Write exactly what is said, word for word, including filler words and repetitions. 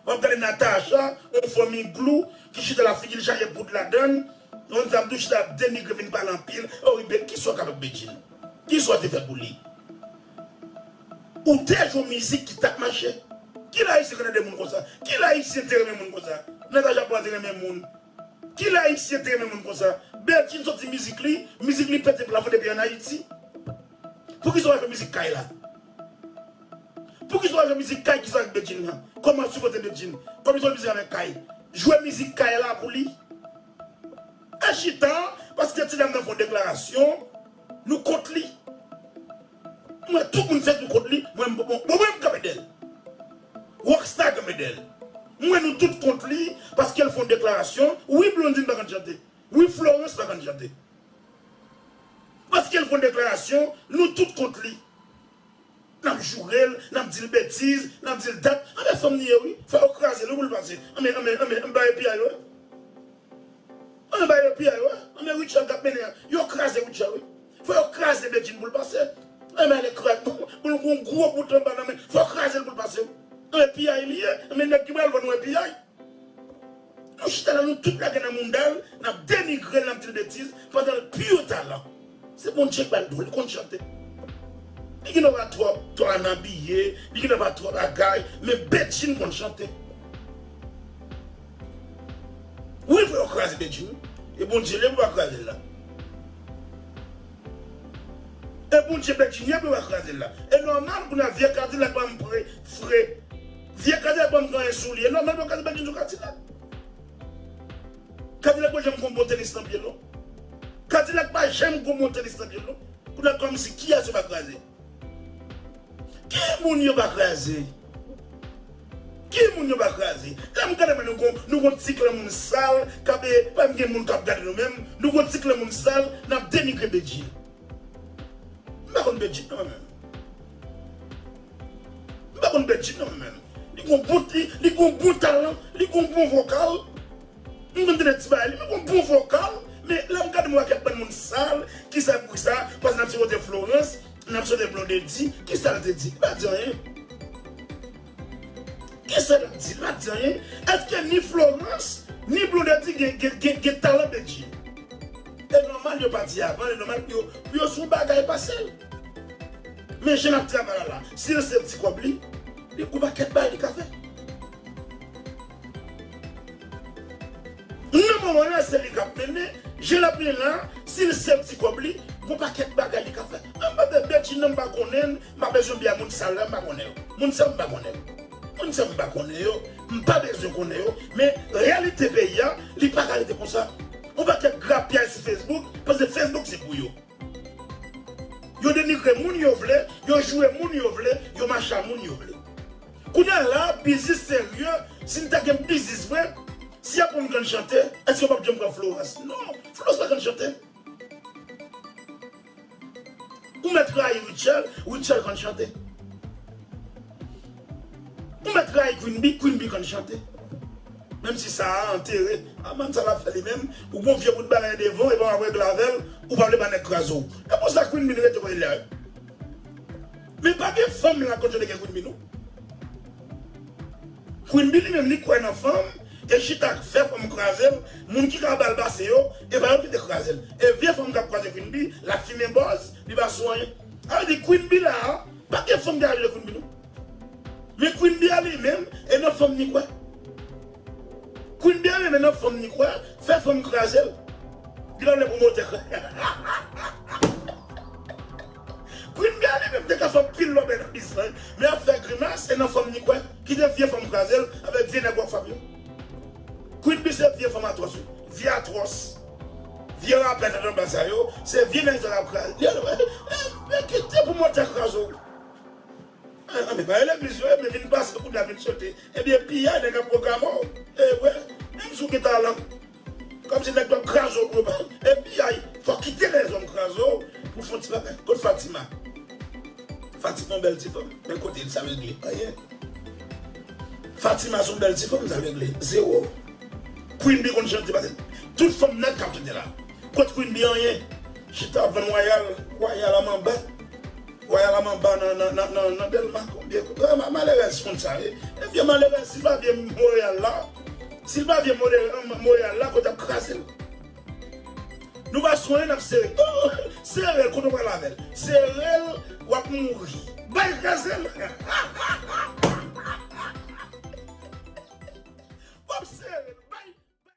W ap gade Natacha, yon fanm iglou, ki chita la figi l chaje poud ladan l, yon dam tou chita ap denigre, vin pale anpil. Oh wi, Be-, kisa w ka fè pou Bedjine? Kisa w te fè pou li? Ou te jwe yon mizik ki t ap mache. Ki lè Ayisyen konn ede moun konsa? Ki lè Ayisyen te renmen moun konsa? Natacha Power te renmen moun. Ki lè Ayisyen te renmen moun konsa? Bedjine soti mizik li, mizik li pete plafon depi ann Ayiti. Poukisa w pa jwe mizik kay la? Poukisa w pa jwe mizik kay ki sa ak Bedjine nan? Kòman w sipote Bedjine? Kòman w mizik avèk kay? Jwe mizik kay la pou li. E chita, paske ti dam nan fè yon deklarasyon, nou kont li. Mwen, tout moun fè nou kont li, mwen, m bon, bon, bon, mwen, m kanpe dèyè l. Rockstar kanpe dèyè l. Mwen, nou tout kont li, paske l fè yon deklarasyon. Wi, Blondine pa konn chante. Wi, Florence pa konn chante. Paske l fè yon deklarasyon, nou tout kont li. N ap joure l, n ap di l betiz, n ap di l dat. Anben fanm li ye, wi. Fò yo kraze l, wi, pou l pase. Anben, anben, anben, anben, ba yo piyay, wi. Anben, ba yo piyay, wi. Anben, Rutshelle k ap mennen an. Yo kraze Rutshelle, wi. Fò yo kraze Bedjine pou l pase. Anben, ale kraze. Pou l gen yon gwo bout anba nan men. Fò kraze l pou l pase, wi. Anben, piyay li ye. Anben, nèg ki pral vann ou e piyay. Nou chita la, nou tout lage nan mouda l, n ap denigre l, n ap di l betiz, pandan l pi yo talan. Se Bondye k ba l do, li konn chante. Li gen dwa pa twò, twò an abiye, li gen dwa pa twò bagay, men Bedjine konn chante. Wi, fò yo kraze Bedjine, wi. E Bondye li ye pou pa kraze l la. E Bondye Bedjine ye pou pa kraze l la. E nòmal kounye a vye Kadilak pa m pre, fre. Vye Kadilak pa m gen anyen sou li. E nòmal pou yo kraze Bedjine sou Kadilak. Kadilak pa janm gon bon tenis nan pye l, non. Kadilak pa janm gon bon tenis nan pye l, non. Kounye a kòmsi kiyès yo pa kraze? Ki moun yo pa kraze? Ki moun yo pa kraze? Lè m gade mwen, nou gon, nou gon ti klan moun sal, k ap, e, pa m gen moun k ap gade nou menm, nou gon ti klan moun sal, n ap denigre Bedjine. M pa konn Bedjine non mwen menm. M pa konn Bedjine non mwen menm. Li gon bon, li, li gon bon talan, li gon bon vokal. M konn tande ti bagay li, li gon bon vokal, men lè m gade mwen ak bann moun sal, kisa pou kisa, paske n ap sipote Florence, n ap sipote Blondedy, kisa l te di? Li pa di anyen. Kisa l ap di? Li pa di anyen. Èske ni Florence, ni Blondedy gen, gen, gen, gen talan Bedjine? E nòmal yo pa di avan, e nòmal pou yo, pou yo sou bagay pase l. Men jan l ap travay la la, si l se ti kòb li, li gon pakèt bagay li ka fè. Nan moman la, se li k ap mennen, jan l ap mennen la, si l se ti kòb li, gon pakèt bagay li ka fè. An pa de Bedjine nan m pa konnen l, m pa bezwen byen moun sal la, m pa konnen yo. Moun sa m pa konnen yo. Moun sa m pa konnen yo, m pa bezwen konnen yo, men reyalite peyi a, li pa ka rete konsa. Yon pakèt grapyay sou Facebook, paske Facebook se pou yo. Yo denigre moun yo vle, yo joure moun yo vle, yo mache a moun yo vle. Kounye a la, biznis serye, si n ta gen biznis vre, si y ap pran moun k konn chante, èske yo p ap janm pran Florence? Non, Florence pa konn chante. Ou mèt rayi Rutshelle, Rutshelle konn chante. Ou mèt rayi Queen Bee, Queen Bee konn chante. Menm si sa a antere, a man sa l ap fè li menm, ou gon vye bout bagay devan, epi w ap regle avè l, ou pa vle ba nèg kraze w. E pou sa Queen Bee rete kote l la. Men pa gen fanm la konn chante ke Queen Bee non. Queen Bee li menm li kwè nan fanm, e chita k fè fanm kraze l, moun ki ka ba l pase yo, e pa yo ki te kraze l. E vye fanm k ap kraze Queen Bee, l ap fimen bòz, li pa sou anyen. Sa vle di Queen Bee la a, pa gen fanm ki ka jije Queen Bee non. Men Queen Bee a li menm, e nan fanm li kwè. Queen Bee a li menm, e nan fanm li kwè, fè fanm kraze l. Li pa vle pwomotè. Queen Bee a li menm te ka fè anpil lòbèy nan biznis lan, men ap fè grimas, e nan fanm li kwè. Kite vye fanm kraze l avèk vye nèg w ap frape yo. Queen Bee se vye fanm atwòs wi. Vye atwòs. Vye rapè tèt anba sa yo, se vye nèg sa k ap kraze. Yo, e, e, e, kite pwomotè kraze w. An, an, men pa legliz yo, men vin pase kounye a vin chante. Ebyen, piyay nèg ap pwograme w. E vre, menm si w gen talan. Kòmsi nèg t ap kraze w pou yo pa. E piyay, fò w kite lèzòm kraze w pou fè yon ti bagay. Kot Fatima? Fatima yon bèl ti fanm. Men kote l sa regle? Anyen. Fatima se yon bèl ti fanm, sa regle? Zewo. Queen Bee konn chante, pase tout fanm nèt k ap chante la. Kot Queen Bee? Anyen. Chita ap vann wayal, wayal a manba. Waya la manba nan, nan, nan, nan, nan Dèlma, konbyen? Wè, ma-, malerèz konn sa, wi. E vye malerèz, si l pa vye Monreyal la, si l pa vye Monreyal la, kote ap kraze l. Nou pa swen, n ap sere. Oh, sere l, kote w pral avè l? Sere l, w ap mouri. Bay kraze l.